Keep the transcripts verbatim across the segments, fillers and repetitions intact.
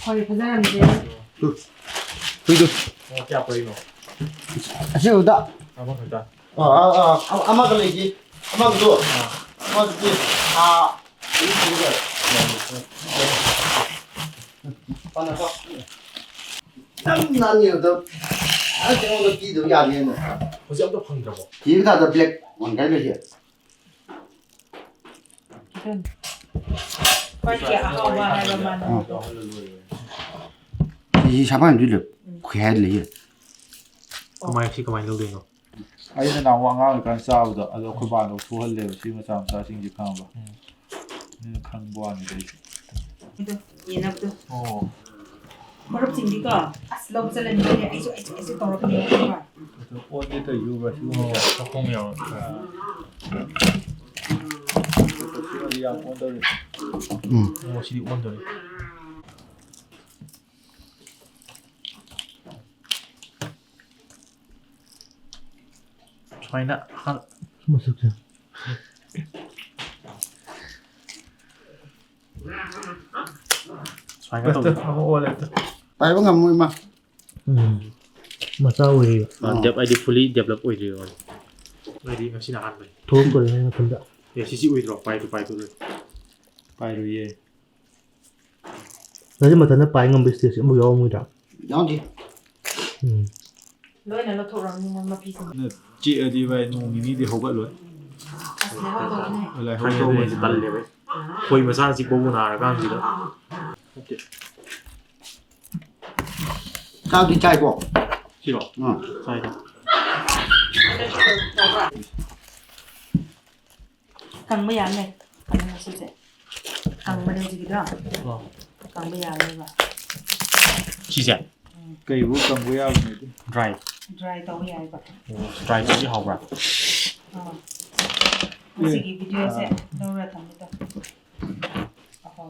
ꯍꯣꯏ, ꯐꯖꯔꯝꯗ꯭ꯔꯦ꯫ ꯍꯨꯏꯗꯨ꯫ ꯑꯣ, ꯀꯌꯥ ꯄꯨꯔꯛꯏꯅꯣ? ꯑꯁꯤꯕꯨꯗ꯫ ꯑꯃꯈꯛꯇ? ꯑꯥ, ꯑꯥ, ꯑꯥ, ꯑꯃ-, ꯑꯃꯒ ꯂꯩꯒꯦ꯫ ꯑꯃꯒꯗꯣ꯫ ꯑꯥ꯫ ꯑꯃꯗꯨꯗꯤ ꯊꯥ ꯑꯅꯤ ꯁꯨꯔꯦ꯫ ꯐꯅꯀꯣ꯫ ꯌꯥꯝ ꯅꯥꯟꯅꯤꯕꯗꯣ꯫ ꯑꯁ, ꯑꯩꯉꯣꯟꯗ ꯄꯤꯗꯕ ꯌꯥꯗꯦꯅ꯫ ꯍꯧꯖꯤꯛ ꯑꯝꯇ ꯐꯪꯗ꯭ꯔꯕꯣ? ꯀꯦꯖꯤ ꯊꯥꯗ black one ꯀꯥꯏ ꯂꯩꯁꯦ? ꯈ꯭ꯋꯥꯏꯗꯒꯤ ꯑꯍꯥꯎꯕ ꯍꯥꯏꯕ ꯃꯥꯅ꯫ ꯑꯥ꯫ ꯁꯤ ꯁꯥꯄꯥꯟꯗꯨ ꯂꯩ꯫ ꯎꯝ꯫ ꯈꯨꯌꯥꯏ ꯂꯩꯌꯦ꯫ ꯀꯃꯥꯏ-, ꯁꯤ ꯀꯃꯥꯏꯅ ꯂꯧꯗꯣꯏꯅꯣ? ꯑꯩꯅ ꯅꯍꯥꯟꯃꯨꯛ ꯑꯉꯥꯡ ꯑꯣꯏꯔꯤꯀꯥꯟꯗ ꯆꯥꯕꯗꯣ, ꯑꯗꯣ ꯑꯩꯈꯣꯏ ꯕꯥꯅ ꯂꯧꯊꯣꯛꯍꯜꯂꯦꯕ, ꯁꯤ ꯃꯆꯥ ꯃꯆꯥꯁꯤꯡꯁꯦ ꯈꯪꯉꯕ? ꯎꯝ꯫ ꯑꯗꯨꯅ ꯈꯪꯕ ꯋꯥꯅꯤꯗ ꯑꯩꯁꯨ꯫ ꯑꯗꯣ, ꯌꯦꯟꯅꯕꯗꯣ꯫ ꯑꯣ꯫ ꯃꯔꯨꯞꯁꯤꯡꯗꯤꯀꯣ, ꯑꯁ, ꯂꯧꯕ ꯆꯠꯂꯅꯤ, ꯑꯩꯁꯨ, ꯑꯩꯁꯨ, ꯑꯩꯁꯨ ꯇꯧꯔꯛꯀꯅꯤ, ꯈꯪꯕ꯭ꯔꯥ? ꯑꯗꯣ ꯑꯣꯟꯒꯦ ꯇꯧꯔꯤꯁꯤꯕꯨ ꯁꯤꯒꯨꯝꯕꯁꯦ꯫ ꯑꯣ, ꯃꯈꯣꯡ ꯌꯥꯎꯔ-, ꯑꯥ꯫ ꯁꯤꯃꯗꯤ ꯌꯥꯝ ꯑꯣꯟꯗꯧꯔꯤ꯫ ꯎꯝ꯫ ꯑꯣ, ꯁꯤꯗꯤ ꯑꯣꯟꯗꯧꯔꯤ꯫ ꯁꯨꯃꯥꯏꯅ ꯍꯥꯟ-, ꯃꯁꯛꯁꯦ꯫ ꯁꯨꯃꯥꯏꯅ ꯇꯧ꯫ ꯑꯃ ꯑꯣꯜꯂꯦ꯫ ꯄꯥꯏꯕ ꯉꯝꯃꯣꯏ ꯃꯥ꯫ ꯎꯝ꯫ ꯃꯆꯥ ꯑꯣꯏꯔꯤꯕ꯫ ꯑꯥ, ꯗꯦꯞ-, ꯍꯥꯏꯗꯤ fully develop ꯑꯣꯏꯗ꯭ꯔꯤꯕ ꯃꯥꯗꯤ꯫ ꯍꯥꯏꯗꯤ ꯉꯁꯤꯅ ꯑꯍꯥꯟꯕꯅꯤ꯫ ꯊꯣꯛꯂꯛꯇꯣꯔꯦ ꯃꯊꯟꯇ꯫ ꯑꯦ, ꯁꯤꯁꯤ ꯎꯏꯗ꯭ꯔꯣ? ꯄꯥꯏꯗꯨ, ꯄꯥꯏꯗꯨ꯫ ꯄꯥꯏꯔꯨꯏꯌꯦ꯫ ꯅꯪꯁꯦ ꯃꯊꯟꯇ ꯄꯥꯏ ꯉꯝꯕ stage ꯑꯃꯐꯥꯎ ꯌꯥꯎꯔꯝꯃꯣꯏꯗ꯫ ꯌꯥꯎꯗꯦ꯫ ꯎꯝ꯫ ꯂꯣꯏꯅ ꯂꯧꯊꯣꯛꯔꯝꯅꯤ ꯃꯣꯏ ꯃꯄꯤꯁꯤꯡ꯫ ꯅ ꯆꯤꯛꯑꯗꯤ ꯚꯥꯏ ꯅꯣꯡ ꯅꯤꯅꯤꯗꯤ ꯍꯧꯒꯠꯂꯣꯏ꯫ ꯑꯁ, ꯂꯩꯍꯧꯗꯧꯕꯅꯦ꯫ ꯂꯩꯍꯧꯗꯧꯕꯅꯦ꯫ ꯈꯪꯗꯦ, ꯑꯩꯁꯨ ꯇꯜꯂꯦꯕ꯫ ꯈꯣꯏ ꯃꯆꯥꯅ ꯆꯤꯛꯄꯕꯨ ꯅꯥꯔꯀꯥꯟꯁꯤꯗ꯫ ꯆꯥꯛꯇꯤ ꯆꯥꯏꯀꯣ? ꯁꯤꯔꯣ? ꯑꯥ꯫ ꯆꯥꯏꯗ꯫ ꯀꯪꯕ ꯌꯥꯅꯤ꯫ ꯀꯩꯅꯣ ꯁꯤꯁꯦ꯫ ꯀꯪꯕꯅꯦ ꯍꯧꯖꯤꯛꯀꯤꯗꯣ꯫ ꯑꯣ꯫ ꯀꯪꯕ ꯌꯥꯅꯦꯕ꯫ ꯁꯤꯁꯦ? ꯎꯝ꯫ ꯀꯩꯕꯨ ꯀꯪꯕ ꯌꯥꯕꯅꯦ ꯑꯗꯨ? Dry꯫ Dry ꯇꯧꯕ ꯌꯥꯏꯕ꯫ ꯑꯣ, dry ꯇꯧꯕꯗꯤ ꯍꯥꯎꯕ꯭ꯔꯥ? ꯑꯥ꯫ ꯉꯁꯤꯒꯤ videoꯁꯦ ꯑꯥ꯫ ꯂꯧꯔ ꯊꯝꯕꯗꯣ꯫ ꯑꯍꯣ꯫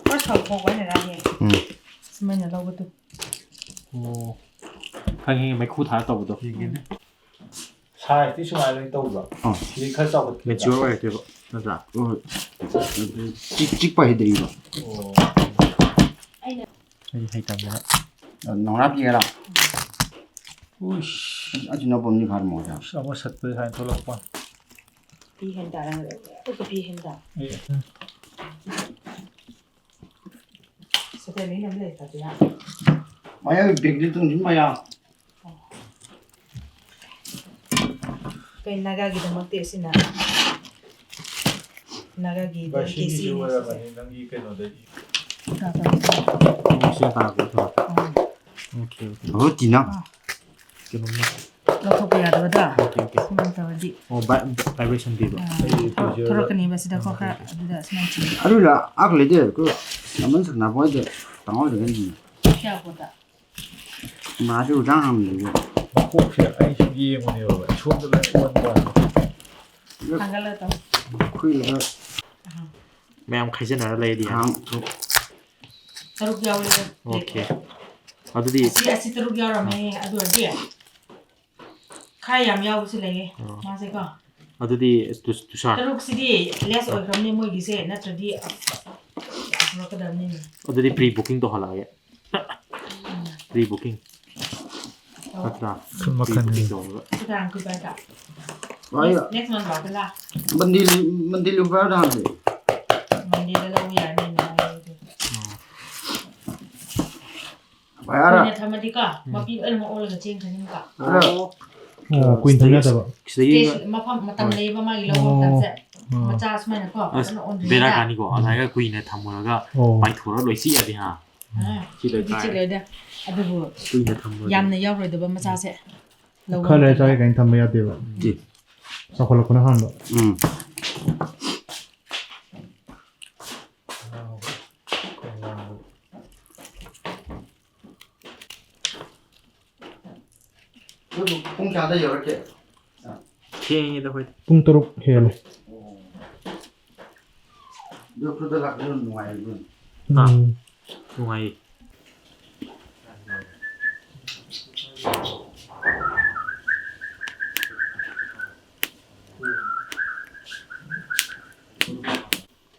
First ꯍꯧꯕ ꯍꯧꯕ ꯑꯩꯅ ꯔꯥꯅꯤ꯫ ꯎꯝ꯫ ꯁꯨꯃꯥꯏꯅ ꯂꯧꯕꯗꯨ꯫ ꯑꯣ꯫ ꯈꯪꯉꯦ, ꯃꯩꯈꯨ ꯊꯥꯔ ꯇꯧꯕꯗꯣ꯫ ꯌꯦꯡꯒꯦꯅꯦ꯫ Sizeꯇꯤ ꯁꯨꯃꯥꯏꯅ ꯂꯣꯏ ꯇꯧꯕ꯭ꯔꯣ? ꯑꯥ꯫ ꯁꯤꯗꯤ ꯈꯔ ꯆꯥꯎꯈꯠꯄ꯫ Mature ꯑꯣꯏꯔꯛꯇꯣꯏꯕ꯫ ꯅꯠꯇ꯭ꯔꯥ? ꯍꯣꯏ꯫ ꯑꯗꯨ ꯆꯤꯛ-, ꯆꯤꯛꯄ ꯍꯩꯇ꯭ꯔꯤꯕ꯫ ꯑꯣ꯫ ꯑꯩꯗꯤ ꯍꯩꯇꯕꯅꯤꯅ꯫ ꯅꯅꯥꯎꯅ ꯄꯤꯒꯦꯔꯥ? ꯎꯏꯁ꯫ ꯑꯁꯤ ꯅꯄꯣꯝꯅꯤ ꯐꯥꯔꯃꯣꯗ꯫ ꯑꯁ, ꯑꯃ ꯁꯠꯄꯗ ꯁꯨꯃꯥꯏꯅ ꯊꯣꯛꯂꯛꯄ꯫ ꯄꯤ ꯍꯦꯟ ꯇꯥꯔꯦ, ꯑꯩꯈꯣꯏ ꯄꯤ ꯍꯦꯟ ꯇꯥ꯫ ꯑꯦ꯫ ꯁꯦꯀꯦꯟ ꯍꯦꯟ ꯑꯃ ꯂꯩ, ꯐꯖꯅ꯫ ꯃꯌꯥꯡꯒꯤ ꯕꯦꯒꯇꯤ ꯇꯨꯡꯁꯤꯟ ꯃꯌꯥ꯫ ꯀꯩ ꯅꯥꯒꯥꯒꯤꯗꯃꯛꯇꯤ ꯑꯁꯤꯅ ꯅꯥꯒꯥꯒꯤ ꯚꯥꯏ, ꯁꯤꯒꯤꯁꯨ ꯗꯦꯂꯤꯀꯦꯁꯤꯅꯤ ꯁꯤꯁꯦ꯫ ꯑꯣꯏꯔꯝꯃꯅꯤ, ꯅꯪꯒꯤ ꯀꯩꯅꯣꯗꯒꯤ꯫ ꯇꯥ, ꯇꯥ, ꯇꯥ꯫ ꯁꯤ ꯇꯥꯔꯛꯄ ꯊꯣꯛꯂꯛꯄ꯫ ꯑꯥ꯫ Okay, okay. ꯑꯣ, ꯇꯤꯅ꯫ ꯑꯥ꯫ ꯀꯩꯅꯣꯝꯅ꯫ ꯂꯧꯊꯣꯛꯄ ꯌꯥꯗꯕꯗꯣ꯫ Okay, okay. ꯁꯨꯃꯥꯏꯅ ꯇꯧꯔꯗꯤ꯫ ꯑꯣ, ꯚꯥꯏ-, vibration ꯄꯤꯕ꯫ ꯑꯥ, ꯑꯩ ꯊꯣꯛ-, ꯎꯖꯔꯒ꯫ ꯊꯣꯛꯂꯛꯀꯅꯦꯕ ꯁꯤꯗꯀꯣ ꯈꯔ, ꯑꯗꯨꯗ ꯁꯨꯃꯥꯏꯅ ꯆꯤꯡ-꯫ ꯑꯗꯨꯅ ꯑꯥꯛꯂꯩꯗꯤ ꯑꯩꯈꯣꯏ ꯌꯥꯝꯃꯟ ꯁꯛꯅꯕ ꯍꯣꯏꯗꯤ ꯇꯥꯡꯍꯧꯗ꯭ꯔꯒꯗꯤ꯫ ꯀꯌꯥ ꯄꯣꯠꯇ? ꯃꯥꯁꯨ ꯍꯛꯆꯥꯡ ꯍꯥꯡꯕꯤꯌꯨ꯫ ꯃꯀꯣꯛꯁꯦ ꯑꯩꯁꯨ ꯌꯦꯡꯕꯅꯦꯕ, ꯁꯣꯝꯗ ꯂꯣꯏ ꯑꯣꯟꯕ꯫ ꯊꯥꯡꯒꯠꯂꯒ ꯇꯧ꯫ ꯈꯨꯏꯔꯒ꯫ ꯑꯍꯥ꯫ ꯃꯌꯥꯝ ꯈꯥꯏꯖꯤꯟꯅꯔ ꯂꯩꯔꯗꯤ ꯌꯥꯅꯤ꯫ ꯊꯥꯡ ꯊꯣꯛ꯫ ꯇꯔꯨꯛ ꯌꯥꯎꯔꯦ꯫ ꯑꯣꯀꯦ꯫ ꯑꯗꯨꯗꯤ ꯑꯁꯤ, ꯑꯁꯤ ꯇꯔꯨꯛ ꯌꯥꯎꯔꯝꯃꯦ꯫ ꯑꯗꯨ ꯑꯣꯏꯔꯗꯤ ꯈꯔ ꯌꯥꯝ ꯌꯥꯎꯕꯁꯨ ꯂꯩꯌꯦ꯫ ꯑꯣ꯫ ꯃꯥꯁꯦꯀꯣ꯫ ꯑꯗꯨꯗꯤ ꯇꯨ-, ꯇꯨꯁꯥꯔ꯫ ꯇꯔꯨꯛꯁꯤꯗꯤ less ꯑꯣꯏꯈ꯭ꯔꯕꯅꯤ ꯃꯣꯏꯒꯤꯁꯦ, ꯅꯠꯇ꯭ꯔꯗꯤ ꯍꯧꯔꯛꯀꯗꯕꯅꯤꯅꯦ꯫ ꯑꯗꯨꯗꯤ pre booking ꯇꯧꯍꯜꯂꯛꯑꯒꯦ꯫ ꯎꯝ꯫ Pre booking꯫ ꯇꯧ꯫ ꯅꯠꯇ꯭ꯔꯥ? ꯃꯈꯜ ꯃꯈꯜꯅꯤ꯫ Pre booking ꯇꯧꯔꯒ꯫ ꯁꯤ ꯀꯅꯥ ꯀꯨꯏꯕ ꯍꯥꯏꯗ? ꯍꯣꯏ꯫ Next, next month ꯂꯥꯛꯀꯦ ꯂꯥ꯫ ꯃꯟꯗꯦ, ꯃꯟꯗꯦ ꯂꯨꯄꯥ ꯍꯥꯟꯅ꯫ ꯃꯟꯗꯦꯗ ꯂꯧꯕ ꯌꯥꯔꯅꯤ, ꯅꯨꯡꯉꯥꯏꯔꯦ ꯑꯗꯨꯗꯤ꯫ ꯑꯣ꯫ ꯀꯨꯏꯅ ꯊꯝꯃꯗꯤꯀꯣ, ꯎꯝ꯫ ꯃꯄꯤ ꯂꯣꯏꯅꯃꯛ ꯑꯣꯜꯂꯒ ꯆꯦꯟꯈ꯭ꯔꯅꯤꯕ꯫ ꯑꯣ꯫ ꯑꯣ, ꯀꯨꯏꯅ ꯊꯝ ꯌꯥꯗꯕ꯫ ꯁꯤꯗꯒꯤ stage ꯃꯐꯝ, ꯃꯇꯝ ꯍꯣꯏ꯫ ꯂꯩꯌꯦꯕ ꯃꯥꯒꯤ ꯂꯧꯕ ꯑꯣ꯫ ꯃꯇꯝꯁꯦ꯫ ꯑꯥ꯫ ꯃꯆꯥ ꯁꯨꯃꯥꯏꯅꯀꯣ, ꯑꯁ, ꯐꯖꯅ ꯑꯣꯟꯗ꯭ꯔꯤꯉꯩꯗ꯫ ꯕꯦꯔꯥ ꯀꯥꯅꯤꯀꯣ, ꯑꯗꯨꯃꯥꯏꯅ ꯀꯨꯏꯅ ꯊꯝꯃꯨꯔꯒ ꯑꯣ꯫ ꯄꯥꯏꯊꯣꯔꯛꯑ ꯂꯣꯏ ꯆꯤꯛꯑꯗꯤ, ꯍꯥ? ꯑꯥ, ꯁꯤ ꯂꯣꯏ ꯑꯗꯨꯗꯤ ꯀꯥꯏꯔꯦ꯫ ꯆꯤꯛꯂꯣꯏꯗ꯫ ꯑꯗꯨꯕꯨ ꯀꯨꯏꯅ ꯊꯝꯃꯨꯔꯗꯤ꯫ ꯌꯥꯝꯅ ꯌꯥꯎꯔꯣꯏꯗꯕ ꯃꯆꯥꯁꯦ ꯂꯧꯕ ꯈꯔ ꯂꯩꯔ ꯃꯇꯝꯗ꯫ ꯆꯥꯒꯦ ꯀꯥꯏꯅ ꯊꯝꯕ ꯌꯥꯗꯦꯕ꯫ ꯎꯝ꯫ ꯆꯥꯎꯈꯠꯂꯛꯄꯅ ꯍꯥꯟꯕ꯫ ꯎꯝ꯫ ꯑꯗꯨꯕꯨ ꯄꯨꯡ ꯀꯌꯥꯗ ꯌꯧꯔꯛꯀꯦ? ꯊꯦꯡꯉꯦꯗ ꯑꯩꯈꯣꯏꯗꯤ꯫ ꯄꯨꯡ ꯇꯔꯨꯛ ꯍꯦꯜꯂꯦ꯫ ꯑꯗꯨ ꯈꯨꯗ ꯂꯥꯛꯄꯗꯨ ꯅꯨꯡꯉꯥꯏꯕꯅꯤ꯫ ꯍꯥ? ꯎꯝ꯫ ꯅꯨꯡꯉꯥꯏꯌꯦ꯫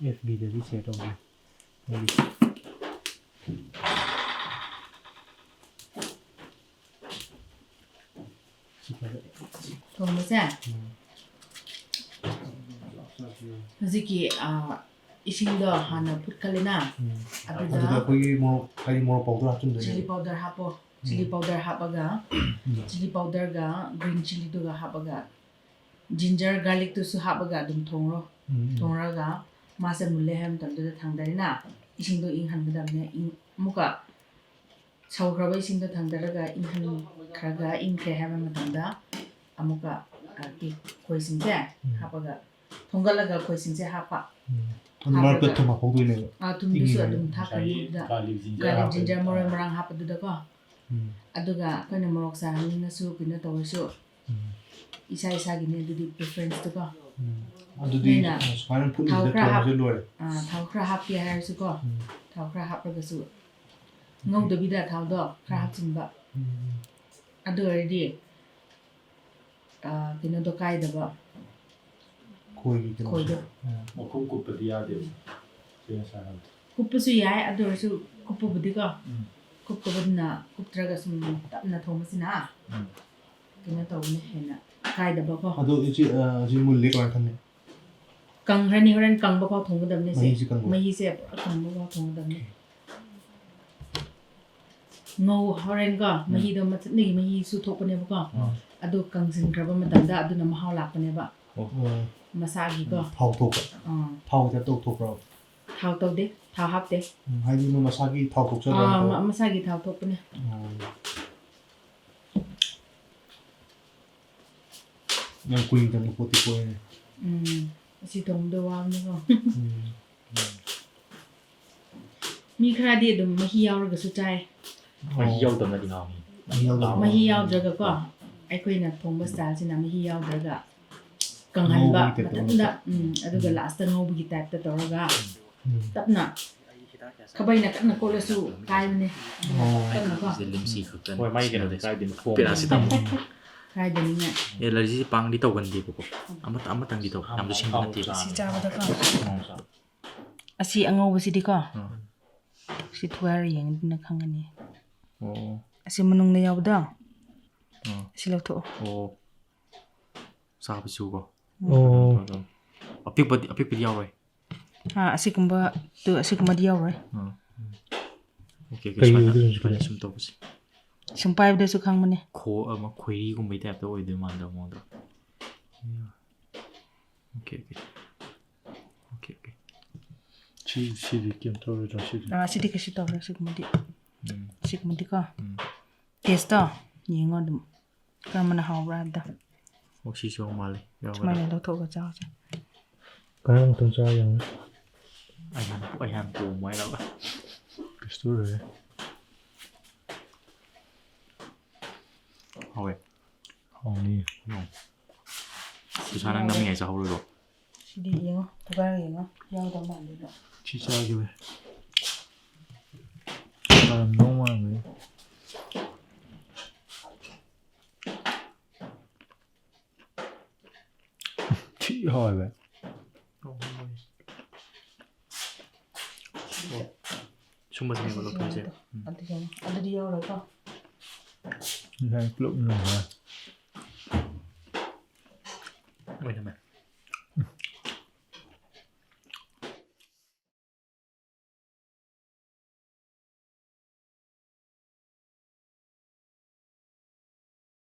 ꯑꯦꯐ ꯕꯤꯗꯗꯤ ꯁꯤꯌꯔ ꯇꯧꯒꯦ꯫ ꯑꯩꯒꯤ ꯊꯣꯡꯕꯁꯦ ꯎꯝ꯫ ꯍꯧꯖꯤꯛꯀꯤ, ꯑ, ꯏꯁꯤꯡꯗꯣ ꯍꯥꯟꯅ ꯐꯨꯠꯀꯜꯂꯦꯅ, ꯎꯝ꯫ ꯑꯗꯨꯗ ꯑꯗꯨꯗ ꯑꯩꯈꯣꯏꯒꯤ ꯃꯣꯔꯣꯛ, ꯍꯥꯏꯗꯤ ꯃꯣꯔꯣꯛ ꯄꯥꯎꯗꯔ ꯍꯥꯞꯆꯤꯟꯗꯣꯏꯅꯦꯕ꯫ ꯆꯤꯂꯤ ꯄꯥꯎꯗꯔ ꯍꯥꯞꯄꯣ꯫ ꯆꯤꯂꯤ ꯎꯝ꯫ ꯄꯥꯎꯗꯔ ꯍꯥꯞꯄꯒ, ꯎꯝ꯫ ꯆꯤꯂꯤ ꯄꯥꯎꯗꯔꯒ ꯒ꯭ꯔꯤꯟ ꯆꯤꯂꯤꯗꯨꯒ ꯍꯥꯞꯄꯒ, ꯖꯤꯟꯖꯔ ꯒꯥꯔꯂꯤꯛꯇꯨꯁꯨ ꯍꯥꯞꯄꯒ ꯑꯗꯨꯝ ꯊꯣꯡꯔꯣ꯫ ꯎꯝ, ꯎꯝ꯫ ꯊꯣꯡꯔꯒ ꯃꯥꯁꯦ ꯃꯨꯜꯂꯦ ꯍꯥꯏꯕ ꯃꯇꯝꯗꯨꯗ ꯊꯥꯡꯗꯔꯦꯅ, ꯏꯁꯤꯡꯗꯣ ꯏꯪꯍꯟꯒꯗꯕꯅꯦ꯫ ꯏꯪ-, ꯑꯃꯨꯛꯀ ꯁꯧꯈ꯭ꯔꯕ ꯏꯁꯤꯡꯗꯣ ꯊꯥꯡꯗꯔꯒ ꯏꯪꯍꯟꯈ꯭ꯔꯒ ꯏꯪꯈ꯭ꯔꯦ ꯍꯥꯏꯕ ꯃꯇꯝꯗ ꯑꯃꯨꯛꯀ, ꯑ, ꯇꯤ-, ꯈꯣꯏꯁꯤꯡꯁꯦ ꯎꯝ꯫ ꯍꯥꯞꯄꯒ ꯊꯣꯡꯒꯠꯂꯒ ꯈꯣꯏꯁꯤꯡꯁꯦ ꯍꯥꯞꯄ꯫ ꯎꯝ꯫ ꯑꯗꯨ ꯃꯔꯛꯇ ꯍꯥꯞꯄꯒ ꯊꯨꯝ ꯍꯥꯞꯍꯧꯗꯣꯏꯅꯦꯕ꯫ ꯑꯥ, ꯊꯨꯝꯗꯨꯁꯨ ꯏꯪꯉꯤꯉꯩꯗ꯫ ꯑꯗꯨꯝ ꯊꯥꯛꯈ꯭ꯔꯅꯤ ꯉꯁꯥꯏꯒꯤ ꯑꯗꯨꯗ꯫ ꯒꯥꯔꯂꯤꯛ ꯖꯤꯟꯖꯔ ꯒꯥꯔꯂꯤꯛ ꯍꯥꯞꯄꯗꯣ꯫ ꯖꯤꯟꯖꯔ ꯃꯔꯣꯏ ꯃꯔꯥꯡ ꯍꯥꯞꯄꯗꯨꯗꯀꯣ꯫ ꯎꯝ꯫ ꯑꯗꯨꯒ ꯑꯩꯈꯣꯏꯅ ꯃꯣꯔꯣꯛ ꯆꯥꯍꯟꯅꯤꯡꯉꯁꯨ ꯀꯩꯅꯣ ꯇꯧꯔꯁꯨ ꯎꯝ꯫ ꯏꯁꯥ ꯏꯁꯥꯒꯤꯅꯦ ꯑꯗꯨꯗꯤ preference ꯇꯨꯀꯣ꯫ ꯎꯝ꯫ ꯑꯗꯨꯗꯤ, ꯅꯣꯏꯅ ꯑ, ꯁꯨꯃꯥꯏꯅ ꯊꯥꯎ ꯐꯨꯠꯂꯤꯁꯤꯗ ꯈꯔ ꯍꯥꯞ-, ꯊꯣꯡꯕꯁꯦ ꯂꯣꯏꯔꯦ꯫ ꯑ, ꯊꯥꯎ ꯈꯔ ꯍꯥꯞꯀꯦ ꯍꯥꯏꯔꯁꯨꯀꯣ, ꯎꯝ꯫ ꯊꯥꯎ ꯈꯔ ꯍꯥꯞꯄꯒꯁꯨ ꯉꯧꯗꯕꯤꯗ ꯊꯥꯎꯗꯣ ꯈꯔ ꯎꯝ꯫ ꯍꯥꯞꯆꯤꯟꯕ꯫ ꯎꯝ, ꯎꯝ꯫ ꯑꯗꯨ ꯑꯣꯏꯔꯗꯤ, ꯑ, ꯀꯩꯅꯣꯗꯣ ꯀꯥꯏꯗꯕ꯫ ꯈꯣꯏꯒꯤ ꯀꯩꯅꯣꯁꯦ꯫ ꯈꯣꯏꯗꯣ꯫ ꯎꯝ꯫ ꯃꯈꯨꯝ ꯀꯨꯞꯄꯗꯤ ꯌꯥꯗꯦꯕ꯫ ꯆꯦ ꯉꯁꯥꯏ ꯍꯥꯏꯕꯗꯣ꯫ ꯀꯨꯞꯄꯁꯨ ꯌꯥꯏ, ꯑꯗꯨ ꯑꯣꯏꯔꯁꯨ ꯀꯨꯞꯄꯕꯨꯗꯤꯀꯣ, ꯎꯝ꯫ ꯀꯨꯞꯇꯕꯗꯨꯅ, ꯀꯨꯞꯇ꯭ꯔꯒ ꯁꯨꯝ ꯇꯞꯅ ꯊꯣꯡꯕꯁꯤꯅ ꯎꯝ꯫ ꯀꯩꯅꯣ ꯇꯧꯕꯅꯦ, ꯍꯦꯟꯅ ꯀꯥꯏꯗꯕꯀꯣ꯫ ꯑꯗꯣ ꯏꯆꯦ, ꯑ, ꯍꯧꯖꯤꯛ ꯃꯨꯜꯂꯦ ꯀꯃꯥꯏꯅ ꯈꯪꯅꯤ? ꯀꯪꯈ꯭ꯔꯅꯤ, ꯍꯣꯔꯦꯟ ꯀꯪꯕ ꯐꯥꯎ ꯊꯣꯡꯒꯗꯕꯅꯦ ꯁꯦ꯫ ꯃꯍꯤꯁꯦ ꯀꯪꯕ ꯃꯍꯤꯁꯦ ꯄꯨꯔꯥ ꯀꯪꯕ ꯐꯥꯎ ꯊꯣꯡꯒꯗꯕꯅꯦ꯫ ꯉꯧ-, ꯍꯣꯔꯦꯟꯀꯣ, ꯎꯝ꯫ ꯃꯍꯤꯗꯣ ꯃꯊꯟꯇꯒꯤ ꯃꯍꯤꯁꯨ ꯊꯣꯛꯄꯅꯦꯕꯀꯣ꯫ ꯎꯝ꯫ ꯑꯗꯨ ꯀꯪꯁꯤꯟꯈ꯭ꯔꯕ ꯃꯇꯝꯗ ꯑꯗꯨꯅ ꯃꯍꯥꯎ ꯂꯥꯛꯄꯅꯦꯕ꯫ ꯑꯣ꯫ ꯃꯁꯥꯒꯤꯀꯣ꯫ ꯊꯥꯎ ꯊꯣꯛꯄ꯫ ꯑꯥ꯫ ꯊꯥꯎ ꯈꯤꯇꯪ ꯇꯧꯊꯣꯛꯄ꯭ꯔꯣ? ꯊꯥꯎ ꯇꯧꯗꯦ꯫ ꯊꯥꯎ ꯍꯥꯞꯇꯦ꯫ ꯎꯝ, ꯍꯥꯏꯗꯤ ꯃꯣꯏ ꯃꯁꯥꯒꯤ ꯊꯥꯎ ꯊꯣꯛꯆꯕ ꯑꯥ, ꯅꯠꯇ꯭ꯔꯣ? ꯃ-, ꯃꯁꯥꯒꯤ ꯊꯥꯎ ꯊꯣꯛꯄꯅꯦ꯫ ꯑꯣ꯫ ꯌꯥꯝ ꯀꯨꯏꯅ ꯆꯪꯕ ꯄꯣꯠꯇꯤ ꯄꯣꯛꯑꯦꯅꯦ꯫ ꯎꯝ, ꯑꯁꯤ ꯊꯣꯡꯕꯗꯣ ꯋꯥꯕꯅꯤꯀꯣ꯫ ꯎꯝ꯫ ꯃꯤ ꯈꯔꯗꯤ ꯑꯗꯨꯝ ꯃꯍꯤ ꯌꯥꯎꯔꯒꯁꯨ ꯆꯥꯏ꯫ ꯃꯍꯤ ꯑꯣ꯫ ꯌꯥꯎꯗꯕꯅꯗꯤ ꯍꯥꯎꯅꯤ꯫ ꯃꯍꯤ ꯌꯥꯎꯗꯕ꯫ ꯃꯍꯤ ꯌꯥꯎꯗ꯭ꯔꯒꯀꯣ, ꯑꯩꯈꯣꯏꯅ ꯊꯣꯡꯕ styleꯁꯤꯅ ꯃꯍꯤ ꯌꯥꯎꯗ꯭ꯔꯒ ꯀꯪꯍꯟꯕ ꯉꯧꯕꯒꯤ typeꯇ ꯃꯊꯟꯗ, ꯇꯧꯕ꯫ ꯎꯝ, ꯑꯗꯨꯒ ꯎꯝ꯫ Lastꯇ ꯉꯧꯕꯒꯤ typeꯇ ꯇꯧꯔꯒ ꯎꯝ꯫ ꯇꯞꯅ ꯈꯥꯕꯩꯅ ꯀꯟꯅ ꯀꯣꯠꯂꯁꯨ ꯀꯥꯏꯕꯅꯦ꯫ ꯑꯣ꯫ ꯀꯟꯅꯀꯣ꯫ ꯁꯤꯗ ꯂꯤꯝꯁꯤ ꯈꯛꯇꯅꯤ ꯍꯣꯏ, ꯃꯥꯒꯤ ꯀꯩꯅꯣꯗꯤ ꯁꯤꯖꯤꯟꯅꯗꯣꯏꯁꯦ꯫ ꯀꯥꯏꯗꯣꯏꯅꯣ? Form paracetamol. ꯎꯝ꯫ ꯀꯥꯏꯗꯅꯤꯅ꯫ ꯑꯦꯂꯔꯖꯤꯁꯦ ꯄꯥꯡꯗꯤ ꯇꯧꯒꯟꯗꯦꯕꯀꯣ꯫ ꯑꯃꯇ-, ꯑꯃꯇꯪꯗꯤ ꯇꯧꯋꯦ꯫ ꯌꯥꯝꯁꯨ ꯁꯤꯟꯕ ꯅꯠꯇꯦꯕ꯫ ꯁꯤ ꯆꯥꯕꯗꯀꯣ꯫ ꯎꯝ꯫ ꯑꯁꯤ ꯑꯉꯧꯕꯁꯤꯗꯤꯀꯣ, ꯑꯥ꯫ ꯁꯤ ꯊꯨꯒꯥꯏꯔ ꯌꯦꯡꯉꯗꯤ ꯅꯪ ꯈꯪꯒꯅꯤ꯫ ꯑꯣ꯫ ꯑꯁꯤ ꯃꯅꯨꯡꯗ ꯌꯥꯎꯕꯗꯣ, ꯑꯥ꯫ ꯑꯁꯤ ꯂꯧꯊꯣꯛꯑꯣ꯫ ꯑꯣ꯫ ꯆꯥꯕꯁꯨꯀꯣ꯫ ꯎꯝ꯫ ꯑꯣ꯫ ꯑꯄꯤꯛꯄꯗꯤ, ꯑꯄꯤꯛꯄꯗꯤ ꯌꯥꯎꯔꯣꯏ꯫ ꯑꯥ, ꯑꯁꯤꯒꯨꯝꯕ, ꯇꯨ, ꯑꯁꯤꯒꯨꯝꯕꯗꯤ ꯌꯥꯎꯔꯣꯏ꯫ ꯑꯥ꯫ ꯎꯝ꯫ ꯑꯣꯀꯦ, ꯑꯣꯀꯦ, ꯀꯩ ꯁꯨꯃꯥꯏꯅ, ꯑꯣꯏꯗꯣꯏꯅꯣ ꯁꯨꯃꯥꯏꯅ ꯁꯤꯗꯤ? ꯁꯨꯝ ꯇꯧꯕꯁꯦ꯫ ꯁꯨꯝ ꯄꯥꯏꯕꯗꯁꯨ ꯈꯪꯕꯅꯦ꯫ ꯈꯣ-, ꯑꯃ ꯈꯣꯏꯔꯤꯒꯨꯝꯕꯩ ꯇꯥꯏꯞꯇ ꯑꯣꯏꯗꯣꯏ ꯃꯥꯟꯗ꯭ꯔꯣ ꯃꯑꯣꯡꯗꯣ? Okay, okay. Okay, okay. ꯁꯤ, ꯁꯤꯗꯤ ꯀꯩꯝ ꯇꯧꯔꯣꯏꯗ꯭ꯔꯣ ꯁꯤꯗꯤ? ꯑꯥ, ꯁꯤꯗꯤ ꯀꯩꯁꯨ ꯇꯧꯔꯣꯏ, ꯁꯤꯒꯨꯝꯕꯗꯤ꯫ ꯎꯝ꯫ ꯁꯤꯒꯨꯝꯕꯗꯤꯀꯣ꯫ ꯎꯝ꯫ ꯇꯦꯁꯇꯣ ꯌꯦꯡꯉꯣ ꯑꯗꯨꯝ꯫ ꯀꯔꯝꯕꯅ ꯍꯥꯎꯕ꯭ꯔꯥ ꯍꯥꯏꯕꯗꯣ꯫ ꯑꯣ, ꯁꯤꯁꯨ ꯌꯥꯎ ꯃꯥꯜꯂꯦ꯫ ꯌꯥꯎꯒꯗ꯭ꯔꯥ? ꯁꯨꯃꯥꯏꯅ ꯂꯧꯊꯣꯛꯑꯒ ꯆꯥꯎꯁꯦ꯫ ꯀꯔꯝꯕ ꯃꯇꯝ ꯆꯥ ꯌꯦꯡꯉꯨ꯫ ꯑꯩ ꯍꯥꯟꯅ, ꯑꯩ ꯍꯥꯟꯅ ꯄꯣꯝꯃꯣ ꯍꯥꯏꯔꯕ? ꯀꯩꯁꯨ ꯇꯧꯔꯣꯏꯍꯦ꯫ ꯍꯥꯎꯋꯦ꯫ ꯍꯥꯎꯅꯤ꯫ ꯎꯝ꯫ ꯁꯨꯁꯥ, ꯅꯪ ꯅꯝꯃꯤꯉꯩ ꯆꯥꯍꯧꯔꯣꯏꯗ꯭ꯔꯣ? ꯁꯤꯗꯤ ꯌꯦꯡꯉꯣ, ꯊꯨꯒꯥꯏꯔꯒ ꯌꯦꯡꯉꯣ, ꯌꯥꯎꯗꯧ ꯃꯥꯟꯗꯦꯕ꯫ ꯁꯤ ꯆꯥꯈꯤꯕ꯫ ꯃꯥꯔꯝꯗꯧ ꯃꯥꯟꯕꯅꯤ꯫ ꯊꯤ ꯍꯥꯎꯋꯦ ꯚꯥꯏ꯫ ꯁꯨꯝꯕꯁꯤꯅꯦꯕ ꯂꯧꯊꯣꯛꯏꯁꯦ꯫ ꯎꯝ꯫ ꯑꯗꯨ ꯌꯦꯡꯉꯣ꯫ ꯑꯗꯨꯗꯤ ꯌꯥꯎꯔꯣꯏꯀꯣ꯫ ꯉꯁꯥꯏ ꯄꯨꯂꯞ ꯅꯨꯡꯉꯥꯏ꯫ ꯑꯣꯏꯅꯃꯦ꯫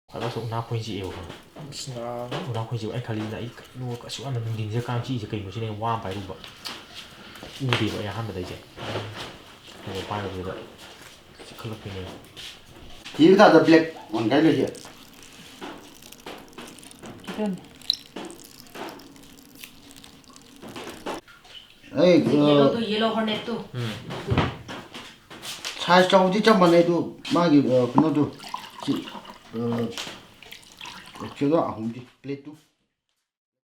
ꯈ꯭ꯋꯥꯏ ꯂꯥꯁꯇ ꯎꯅꯥ ꯈꯣꯏ ꯆꯤꯛꯑꯦꯕꯀꯣ꯫ ꯑꯁ, ꯅꯥꯕ꯫ ꯎꯅꯥ ꯈꯣꯏ ꯆꯤꯛꯑꯦ꯫ ꯑꯩ ꯈꯜꯂꯤꯁꯤꯅ, ꯑꯩ ꯀꯩꯅꯣ ꯑꯁꯨꯛ ꯌꯥꯝꯅ ꯅꯨꯡꯊꯤꯟꯁꯤꯗ ꯀꯥꯡ ꯆꯤꯛꯏꯁꯦ ꯀꯩꯅꯣ ꯁꯤꯅꯦ ꯑꯩꯅ ꯋꯥ ꯑꯃ ꯄꯥꯏꯔꯨꯕ꯫ ꯎꯗꯦꯕ ꯑꯩ ꯑꯍꯥꯟꯕꯗ ꯑꯩꯁꯦ꯫ ꯑꯗꯨꯒ ꯄꯥꯏꯔꯨꯕꯗꯨꯗ ꯆꯤꯛꯈꯠꯂꯛꯄꯤꯅꯦꯕ꯫ ꯁꯤꯒꯤ ꯃꯊꯛꯇ black one ꯀꯥꯏ ꯂꯩꯁꯦ? ꯈꯤꯇꯪ꯫ ꯑꯩ, ꯑ, yellowꯗꯣ, yellow hornetꯇꯣ꯫ ꯎꯝ꯫ Size ꯆꯥꯎꯕꯗꯤ ꯆꯞ ꯃꯥꯟꯅꯩ, ꯑꯗꯨ ꯃꯥꯒꯤ, ꯑ, ꯀꯩꯅꯣꯗꯨ, ꯁꯤ, ꯑ, ꯀꯩꯅꯣ ꯑꯍꯨꯝꯗꯤ, plateꯇꯨ꯫